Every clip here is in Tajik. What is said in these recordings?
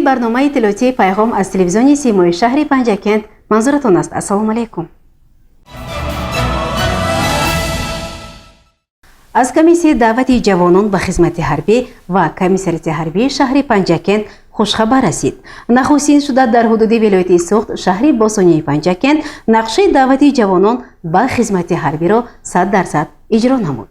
Барномаи иттилоотии «Пайғом» аз телевизиони Симои шаҳри Панҷакент манзуратон аст. Ассалому алайкум. Аз комиссияи даъвати ҷавонон ба хизмати ҳарбӣ ва комиссариати ҳарбии шаҳри Панҷакент хушхабар расид. Нахустин шуда дар ҳудуди вилояти Суғд, шаҳри бостонии Панҷакент нақшаи даъвати ҷавонон ба хизмати ҳарбиро 100% иҷро намуд.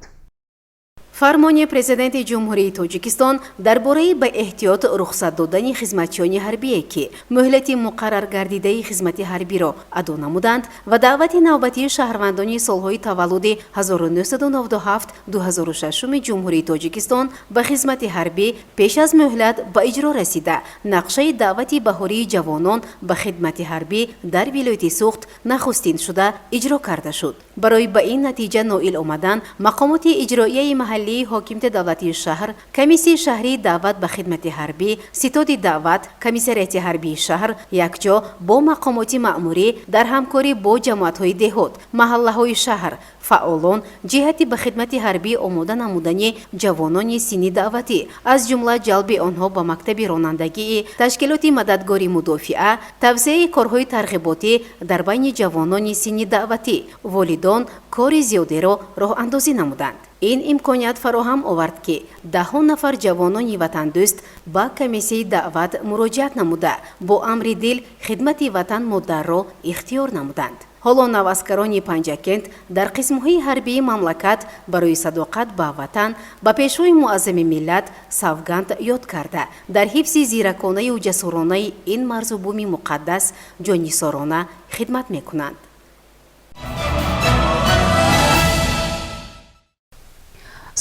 Фармони Президенти Ҷумҳурии Тоҷикистон дар бораи ба эҳтиёт рухсат додани хизматчиёни ҳарбие, ки муҳлати муқарраргардидаи хизмати ҳарбиро адо намуданд, ва даъвати навбатии шаҳрвандони солҳои таваллуди 1997-2006 Ҷумҳурии Тоҷикистон ба хизмати ҳарбӣ пеш аз муҳлат ба иҷро расида, нақшаи даъвати баҳории ҷавонон ба хидмати ҳарбӣ дар вилояти Суғд нахустин шуда иҷро карда шуд. Барои ба ин натиҷа ноил омадан мақомоти иҷроияи маҳаллии ҳокимияти давлатии шаҳр, комиссияи шаҳрии даъват ба хидмати ҳарбӣ, ситоди даъват, комиссариати ҳарбии шаҳр якҷо бо мақомоти маъмурӣ дар ҳамкорӣ бо ҷамоатҳои деҳот, маҳаллаҳои шаҳр, фаъолон ҷиҳати ба хидмати ҳарбӣ омода намудани ҷавонони синни даъватӣ, аз ҷумла ҷалби онҳо ба мактаби ронандагии ташкилоти мададгори мудофиа, тавсеаи корҳои тарғиботӣ дар байни ҷавонони синни даъватӣ, волидон кори зиёдеро роҳандозӣ намуданд. Ин имконият фароҳам овард, ки даҳҳо нафар ҷавонони ватандӯст ба комиссияи даъват муроҷиат намуда, бо амри дил хидмати ватан модарро ихтиёр намуданд. Ҳоло наваскарони Панҷакент дар қисмҳои ҳарбии мамлакат барои садоқат ба ватан, ба Пешвои Муаззами миллат савганд ёд карда, дар ҳифзи зираконаю ҷасуронаи ин марзу буми муқаддас ҷоннисорона хидмат мекунанд.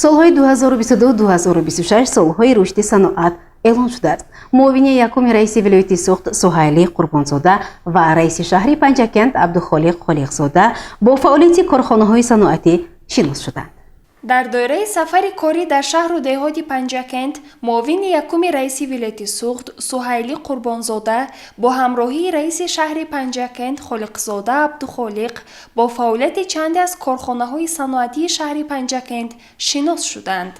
Солҳои 2022-2026 солҳои рушди саноат эълон шудааст. Муовини якуми раиси вилояти Суғд Суҳайли Қурбонзода ва раиси шаҳри Панҷакент Абдухолиқ Холиқзода бо фаъолияти корхонаҳои саноатӣ шинос шуданд. Дар доираи сафари корӣ дар шаҳру деҳоти Панҷакент муовини якуми раиси вилояти Суғд Суҳайли Қурбонзода бо ҳамроҳии раиси шаҳри Панҷакент Холиқзода Абдухолиқ бо фаъолияти чанде аз корхонаҳои саноатии шаҳри Панҷакент шинос шуданд.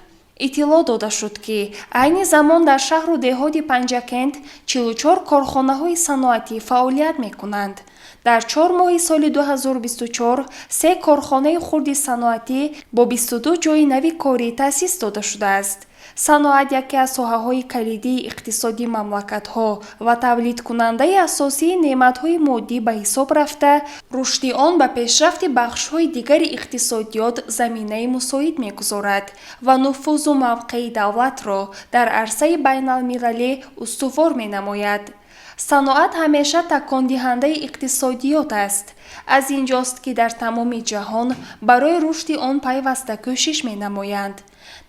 Иттилоъ дода шуд, ки айни замон дар шаҳру деҳоти Панҷакент 44 корхонаҳои саноатӣ фаъолият мекунанд. Дар 4 моҳи соли 2024 се корхонаи хурди саноатӣ бо 22 ҷойи нави корӣ таъсис дода шудааст. Саноат яке аз соҳаҳои калидии иқтисоди мамлакатҳо ва тавлидкунандаи асосии неъматҳои моддӣ ба ҳисоб рафта, рушди он ба пешрафти бахшҳои дигари иқтисодиёт заминаи мусоид мегузорад ва нуфузу мавқеи давлатро дар арсаи байналмилалӣ устувор менамояд. Саноат ҳамеша такондиҳандаи иқтисодиёт аст. Аз ин ҷост, ки дар тамоми ҷаҳон барои рушди он пайваста кӯшиш менамоянд.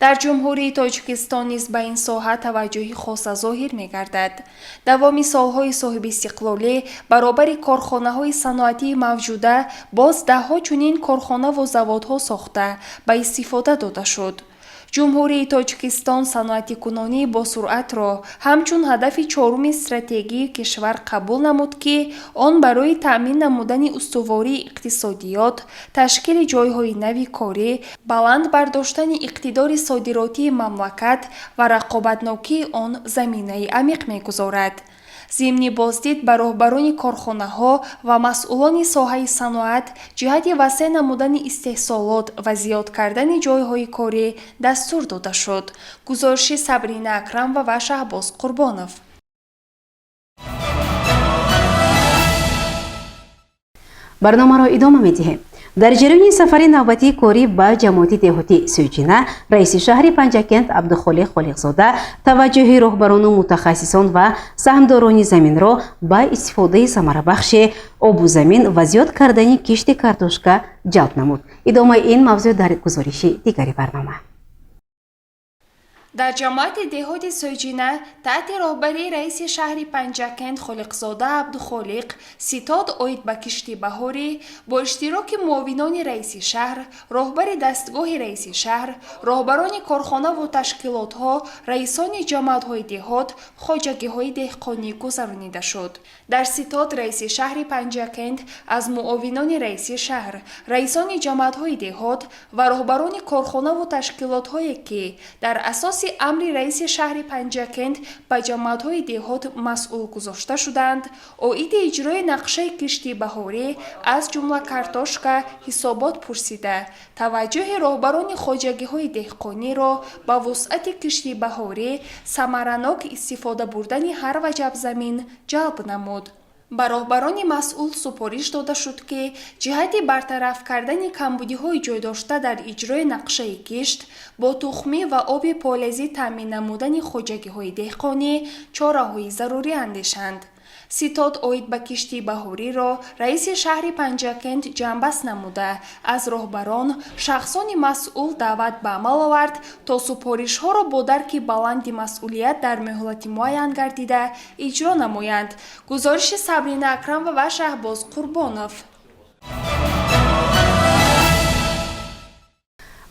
Дар Ҷумҳурии Тоҷикистон низ ба ин соҳа таваҷҷӯҳи хоса зоҳир мегардад. Давоми солҳои соҳибистиқлолӣ баробари корхонаҳои саноатии мавҷуда боз даҳҳо чунин корхонаву заводҳо сохта ба истифода дода шуд. Ҷумҳурии Тоҷикистон саноатикунонии босуръатро ҳамчун ҳадафи чоруми стратегии кишвар қабул намуд, ки он барои таъмин намудани устувории иқтисодиёт, ташкили ҷойҳои нави корӣ, баланд бардоштани иқтидори содиротии мамлакат ва рақобатнокии он заминаи амиқ мегузорад. Зимни боздид ба роҳбарони корхонаҳо ва масъулони соҳаи саноат ҷиҳати васеъ намудани истеҳсолот ва зиёд кардани ҷойҳои корӣ дастур дода шуд. Гузориши Сабрина Акрамова ва Шаҳбоз Қурбонов. Барномаро идома медиҳем. Дар ҷараёни сафари навбатии корӣ ба ҷамоати деҳоти Сӯйчина раиси шаҳри Панҷакент Абдухолиқ Холиқзода таваҷҷӯҳи роҳбарону мутахассисон ва саҳмдорони заминро ба истифодаи самарабахши обу замин ва зиёд кардани кишти картошка ҷалб намуд. Идомаи ин мавзӯъ дар гузориши дигари барнома. Дар ҷамоати деҳоти Сӯйҷина таҳти роҳбарии раиси шаҳри Панҷакент Холиқзода Абдухолиқ ситод оид ба кишти баҳорӣ бо иштироки муовинони раиси шаҳр, роҳбари дастгоҳи раиси шаҳр, роҳбарони корхонаву ташкилотҳо, раисони ҷамоатҳои деҳот, хоҷагиҳои деҳқонӣ гузаронида шуд. Дар ситод раиси шаҳри Панҷакент аз муовинони раиси шаҳр, раисони ҷамоатҳои деҳот ва роҳбарони корхонаву ташкилотҳое, ки дар асоси асоси амри раиси шаҳри Панҷакент ба ҷамоатҳои деҳот масъул гузошта шуданд, оиди иҷрои нақшаи кишти баҳорӣ, аз ҷумла картошка, ҳисобот пурсида, таваҷҷӯҳи роҳбарони хоҷагиҳои деҳқониро ба вусъати кишти баҳорӣ, самаранок истифода бурдани ҳар ваҷаб замин ҷалб намуд. Ба роҳбарони масъул супориш дода шуд, ки ҷиҳати бартараф кардани камбудиҳои ҷойдошта дар иҷрои нақшаи кишт, бо тухмӣ ва оби полезӣ таъмин намудани хоҷагиҳои деҳқонӣ чораҳои зарурӣ андешанд. Ситод оид ба кишти баҳориро раиси шаҳри Панҷакент ҷамъбаст намуда, аз роҳбарон, шахсони масъул даъват ба амал овард, то супоришҳоро бо дарки баланди масъулият дар муҳлати муайян гардида иҷро намоянд. Гузориши Сабрина Акрамова ва Шаҳбоз Қурбонов.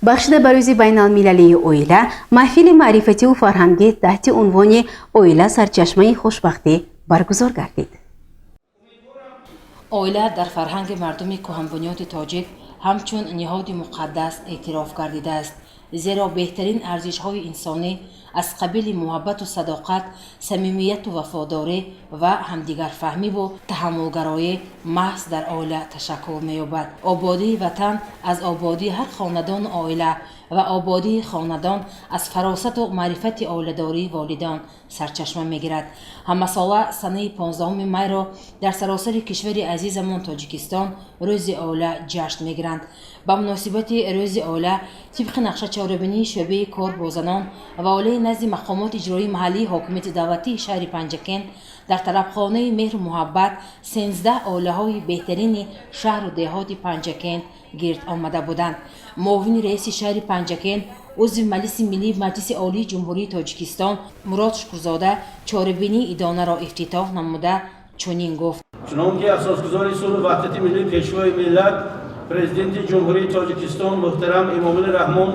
Бахшида ба рӯзи байналмилалии оила, маҳфили маърифативу фарҳангӣ таҳти унвони «Оила сарчашмаи хушбахтӣ» баргузор гардид. Оила дар фарҳанги мардуми кӯҳанбунёди тоҷик ҳамчун ниҳоди муқаддас эътироф гардидааст, зеро беҳтарин арзишҳои инсонӣ аз қабили муҳаббату садоқат, самимияту вафодорӣ ва ҳамдигарфаҳмиву таҳаммулгароӣ маҳз дар оила ташаккул меёбад. Ободии ватан аз ободии ҳар хонадону оила ва ободии хонадон аз фаросату маърифати оиладории волидон сарчашма мегирад. Ҳамасола санаи 15 майро дар саросари кишвари азизамон Тоҷикистон Рӯзи оила ҷашн мегиранд. Ба муносибати Рӯзи оила, тибқи нақша чорабинии шӯъбаи кор бо занон ва оилаи назди мақомоти иҷроии маҳаллии ҳокимияти давлатии шаҳри Панҷакент дар тарабхонаи Меҳру муҳаббат 13 оилаҳои беҳтарини шаҳру деҳоти Панҷакент гирд омада буданд. Муовини раиси шаҳри Панҷакент, узви Маҷлиси Миллии Маҷлиси Олии Ҷумҳурии Тоҷикистон Мурод Шукурзода чорабинии идонаро ифтитоҳ намуда, чунин гуфт: Чунон ки асосгузори сулҳу ваҳдати миллӣ, Пешвои миллат, Президенти Ҷумҳурии Тоҷикистон муҳтарам Эмомалӣ Раҳмон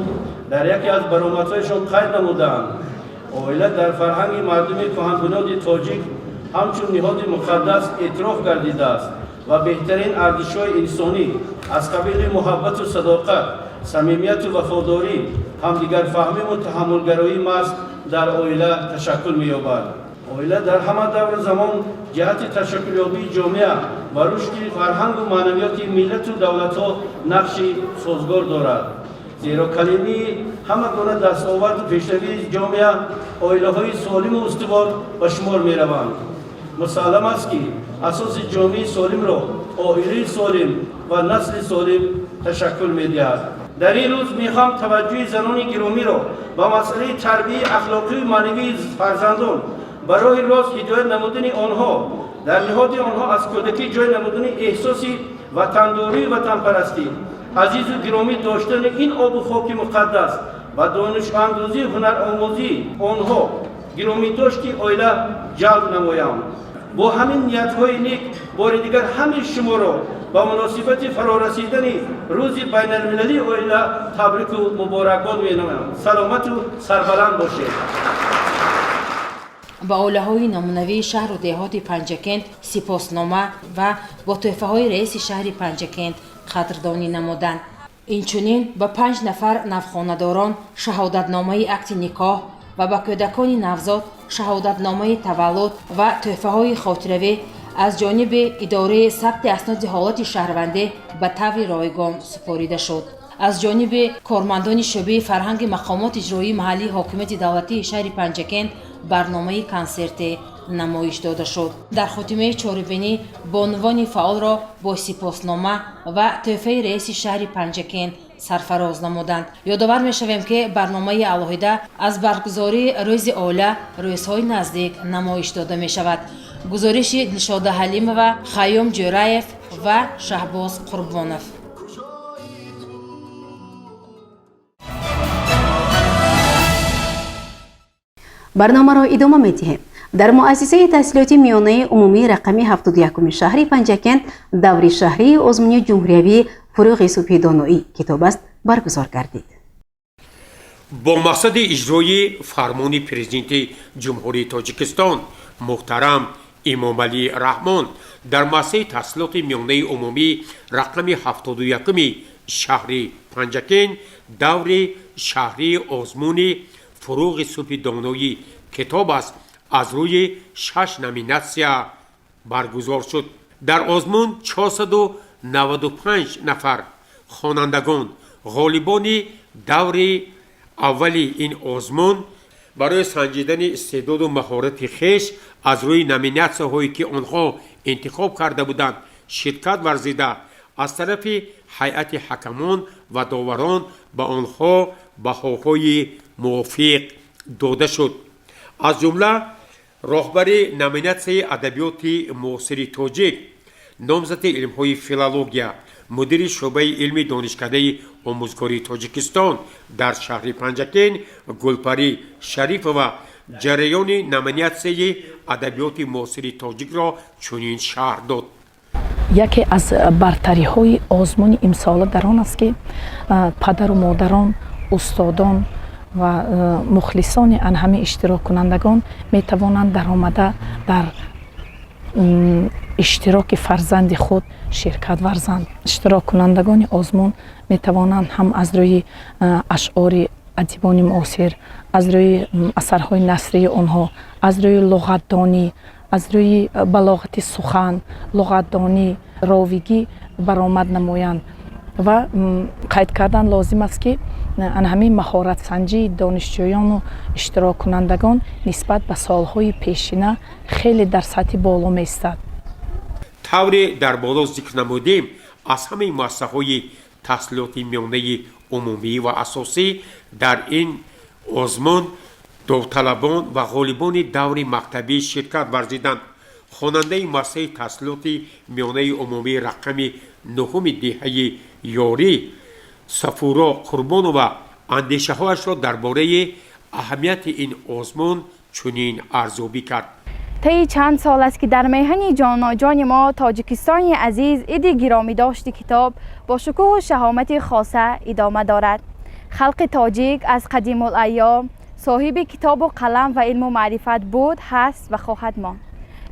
дар яке аз баромадҳояшон қайд намудаанд, оила дар фарҳанги мардуми кӯҳанбунёди тоҷик ҳамчун ниҳоди муқаддас эътироф гардидааст ва беҳтарин арзишҳои инсонӣ аз қабили муҳаббату садоқат, самимияту вафодорӣ, ҳамдигарфаҳмиву таҳаммулгароӣ маҳз дар оила ташаккул меёбад. Оила дар ҳама давру замон ҷиҳати ташаккулёбии ҷомеа ва рушди фарҳангу маънавиёти миллату давлатҳо нақши созгор дорад, зеро калимаи ҳама гуна дастоварду пешравии ҷомеа оилаҳои солиму устувор ба шумор мераванд. Мусаллам аст, ки асоси ҷомеаи солимро оилаи солим ва насли солим ташаккул медиҳад. Дар ин рӯз мехоҳам таваҷҷӯҳи занони гиромиро ба масъалаи тарбияи ахлоқию маънавии фарзандон, барои рост ҳидоят намудани онҳо, дар ниҳоди онҳо аз кӯдакӣ ҷой намудани эҳсоси ватандорию ватанпарастӣ, азизу гиромӣ доштани ин обу хоки муқаддас ва донишандӯзию ҳунаромӯзии онҳо, гиромидошти оила ҷалб намоям. Бо ҳамин ниятҳои нек бори дигар ҳамаи шуморо ба муносибати фарорасидани Рӯзи байналмилалии оила табрику муборакбод менамоям. Саломату сарбаланд бошед. Ба оилаҳои намунавии шаҳру деҳоти Панҷакент сипоснома ва бо тӯҳфаҳои раиси шаҳри Панҷакент қадрдонӣ намуданд. Инчунин ба панҷ нафар навхонадорон шаҳодатномаи акти никоҳ ва ба кӯдакони навзод шаҳодатномаи таваллуд ва тӯҳфаҳои хотиравӣ аз ҷониби идораи сабти асноди ҳолати шаҳрвандӣ ба таври ройгон супорида шуд. Аз ҷониби кормандони шӯъбаи фарҳанги мақомоти иҷроии маҳаллии ҳокимияти давлатии шаҳри Панҷакент барномаи консерте намоиш дода шуд. Дар хотимаи чорабинӣ бонувони фаъолро бо сипоснома ва тӯҳфаи раиси шаҳри Панҷакент сарфароз намуданд. Ёдовар мешавем, ки барномаи алоҳида аз баргузории Рӯзи оила рӯзҳои наздик намоиш дода мешавад. Гузориши Дилшода Ҳалимова, Хайём Ҷӯраев ва Шаҳбоз Қурбонов. Барномаро идома медиҳем. Дар муассисаи таҳсилоти миёнаи умумии рақами 71-уми шаҳри Панҷакент даври шаҳрии озмуни ҷумҳуриявии «Фурӯғи субҳи доноӣ китоб аст» баргузор гардид. Бо мақсади иҷрои фармони Президенти Ҷумҳурии Тоҷикистон муҳтарам Эмомалӣ Раҳмон дар муассисаи таҳсилоти миёнаи умумӣ рақами 71-уми шаҳри Панҷакент даври шаҳрии озмуни Фурӯғи субҳи доноӣ китоб аст аз рӯи шаш номинатсия баргузор шуд. Дар озмун 495 нафар хонандагон, ғолибони даври аввали ин озмун, барои санҷидани истеъдоду маҳорати хеш аз рӯи номинатсияҳое, ки онҳо интихоб карда буданд, ширкат варзида, аз тарафи ҳайати ҳакамон ва доварон ба онҳо баҳоҳои мувофиқ дода шуд. Аз ҷумла роҳбари номинатсияи адабиёти муосири тоҷик, номзади илмҳои филология, мудири шӯъбаи илми Донишкадаи омӯзгории Тоҷикистон дар шаҳри Панҷакент Гулпарӣ Шарифова ҷараёни номинатсияи адабиёти муосири тоҷикро чунин шарҳ дод. Яке аз бартариҳои озмуни имсола дар он аст, ки падару модарон, устодон ва мухлисони ҳамин иштироккунандагон метавонанд даромада дар иштироки фарзанди худ ширкат варзанд. Иштироккунандагони озмун метавонанд ҳам аз рӯи ашъори адибони муосир, аз рӯи асарҳои насрии онҳо, аз рӯи луғатдонӣ, аз рӯи балоғати сухан, луғатдонӣ, ровигӣ баромад намоянд. Ва қайд кардан лозим аст, ки ана ҳамин маҳоратсанҷии донишҷӯёну иштироккунандагон нисбат ба солҳои пешина хеле дар сатҳи боло меистад. Тавре дар боло зикр намудем, аз ҳамаи муассисаҳои таҳсилоти миёнаи умумӣ ва асосӣ дар ин озмун довталабон ва ғолибони даври мактабӣ ширкат варзиданд. Хонандаи муассисаи таҳсилоти миёнаи умумии рақами нуҳуми деҳаи Ёрӣ Сафуро Қурбонова андешаҳояшро дар бораи аҳамияти ин озмун чунин арзёбӣ кард. Таи чанд сол аст, ки дар меҳани ҷоноҷони мо, Тоҷикистони азиз, иди гиромидошти китоб бо шукӯҳу шаҳомати хоса идома дорад. Халқи тоҷик аз қадимулайём соҳиби китобу қалам ва илму маърифат буд, ҳаст ва хоҳад монд.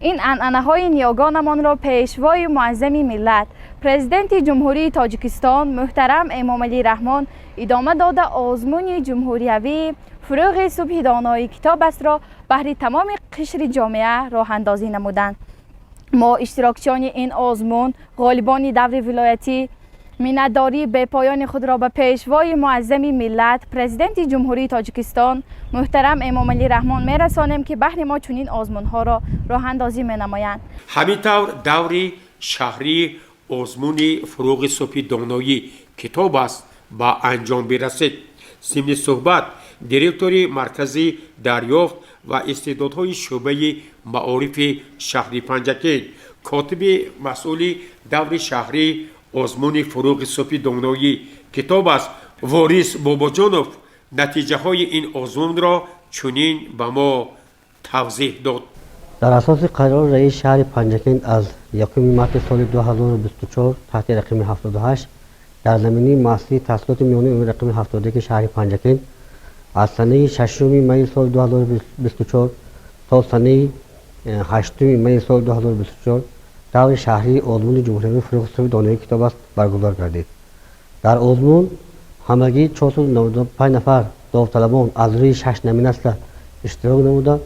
Ин анъанаҳои ниёгонамонро Пешвои муаззами миллат, Президенти Ҷумҳурии Тоҷикистон муҳтарам Эмомалӣ Раҳмон идома дода, озмуни ҷумҳуриявии «Фурӯғи субҳи донои китоб астро» баҳри тамоми қишри ҷомеа роҳандозӣ намуданд. Мо, иштирокчиёни ин озмун, ғолибони даври вилоятӣ, миннатдории бепоёни худро ба Пешвои муаззами миллат, Президенти Ҷумҳурии Тоҷикистон муҳтарам Эмомалӣ Раҳмон мерасонем, ки баҳри мо чунин озмунҳоро роҳандозӣ менамоянд. Ҳамин тавр, даври шаҳрии озмуни «Фурӯғи субҳи доноӣ китоб аст» ба анҷом бирасид. Зимни суҳбат директори Маркази дарёфт ва истеъдодҳои шӯъбаи маорифи шаҳри Панҷакент, котиби масъули даври шаҳрии озмуни «Фурӯғи субҳи доноӣ китоб аст» Ворис Бобоҷонов натиҷаҳои ин озмунро чунин ба мо тавзеҳ дод. Дар асоси қарори раиси шаҳри Панҷакент аз 1 марти соли 2024 таҳти рақами 78 дар заминаи муассисаи таҳсилоти миёнаи умумии рақами 71 шаҳри Панҷакент аз санаи 6 майи соли 2024 то санаи 8 майи соли 2024 даври шаҳрии озмуни ҷумҳуриявии «Фурӯғи субҳи доноии китоб аст» баргузор гардид. Дар озмун ҳамагӣ 495 нафар довталабон аз рӯи шаш номинатсия иштирок намуда,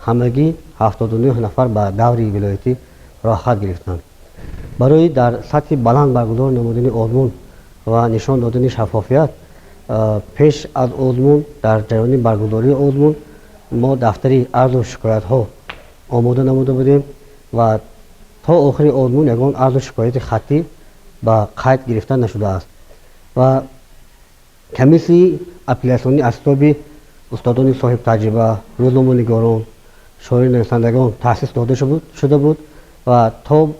ҳамагӣ 79 нафар ба даври вилоятӣ роҳхат гирифтанд. Барои дар сатҳи баланд баргузор намудани озмун ва нишон додани шаффофият, пеш аз озмун, дар ҷараёни баргузории озмун мо дафтари арзу шикоятҳо омода намуда будем ва то охири озмун ягон арзу шикояти хаттӣ ба қайд гирифта нашудааст. Ва комиссияи апеллясионӣ аз ҳисоби устодони соҳибтаҷриба, рӯзноманигорон, шоири нависандагон таъсис дода шуда буд ва то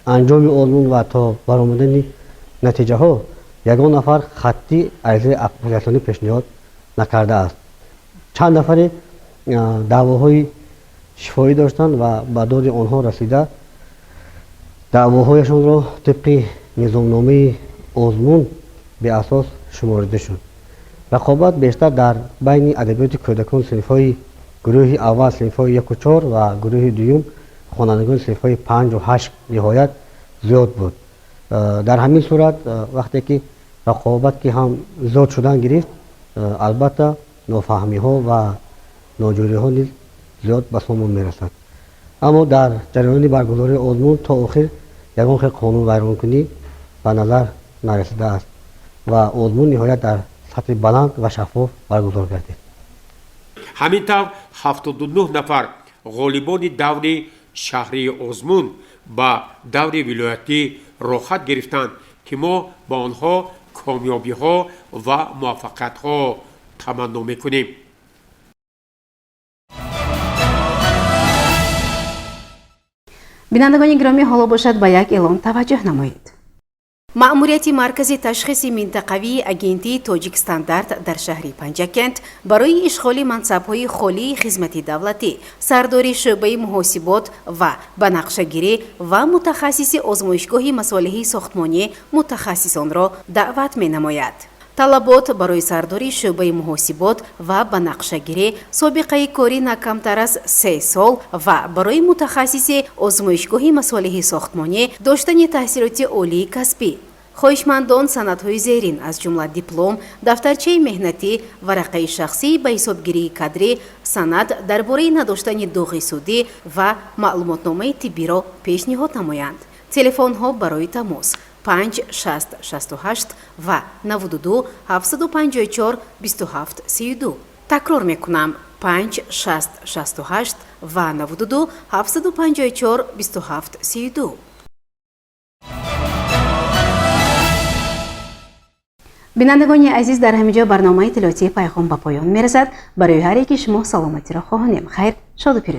анҷоми озмун ва то баромадани натиҷаҳо ягон нафар хаттӣ аризаи апеллясионӣ пешниҳод накардааст. Чанд нафаре даъвоҳои шифоҳӣ доштанд ва ба доди онҳо расида, даъвоҳояшонро тибқи низомномаи озмун беасос шуморида шуд. Рақобат бештар дар байни адабиёти кӯдакон, синфҳои гурӯҳи аввал, синфҳои яку чор, ва гурӯҳи дуюм, хонандагони синфҳои панҷу ҳашт ниҳоят зиёд буд. Дар ҳамин сурат, вақте ки рақобат ки ҳам зиёд шудан гирифт, албатта Нофаҳмиҳо ва ноҷӯриҳо низ зиёд ба сомон мерасад. Аммо дар ҷараёни баргузории озмун то охир ягон хел қонунвайронкунӣ ба назар нарасидааст ва озмун ниҳоят дар сатҳи баланд ва шаффоф баргузор гардид. Ҳамин тавр, 79 нафар ғолибони даври шаҳрии озмун ба даври вилоятӣ роҳхат гирифтанд, ки мо ба онҳо комёбиҳо ва муваффақиятҳо таманно мекунем. Бинандагони гиромӣ, ҳоло бошад, ба як эълон таваҷҷӯҳ намоед. Маъмурияти Маркази ташхиси минтақавии Агентии Тоҷикстандарт дар шаҳри Панҷакент барои ишғоли мансабҳои холии хизмати давлатӣ, сардори шӯъбаи муҳосибот ва ба нақшагирӣ ва мутахассиси озмоишгоҳи масолеҳи сохтмонӣ мутахассисонро даъват менамояд. Талабот: барои сардори шӯъбаи муҳосибот ва ба нақшагирӣ собиқаи корӣ на камтар аз 3 сол ва барои мутахассиси озмоишгоҳи масолеҳи сохтмонӣ доштани таҳсилоти олии касбӣ. Хоҳишмандон санадҳои зерин, аз ҷумла диплом, дафтарчаи меҳнатӣ, варақаи шахсии ба ҳисобгирии кадрӣ, санад дар бораи надоштани доғи судӣ ва маълумотномаи тиббиро пешниҳод намоянд. Телефонҳо барои тамос: 5 60 68 ва 92 754 27 32. Такрор мекунам: 5 60 68 ва 92 754 27 32. Бинандагони азиз, дар ҳамин ҷо барномаи иттилоотии Пайғом ба поён мерасад. Барои ҳар яки шумо саломатиро хоҳонем. Хайр, шоду пирӯз.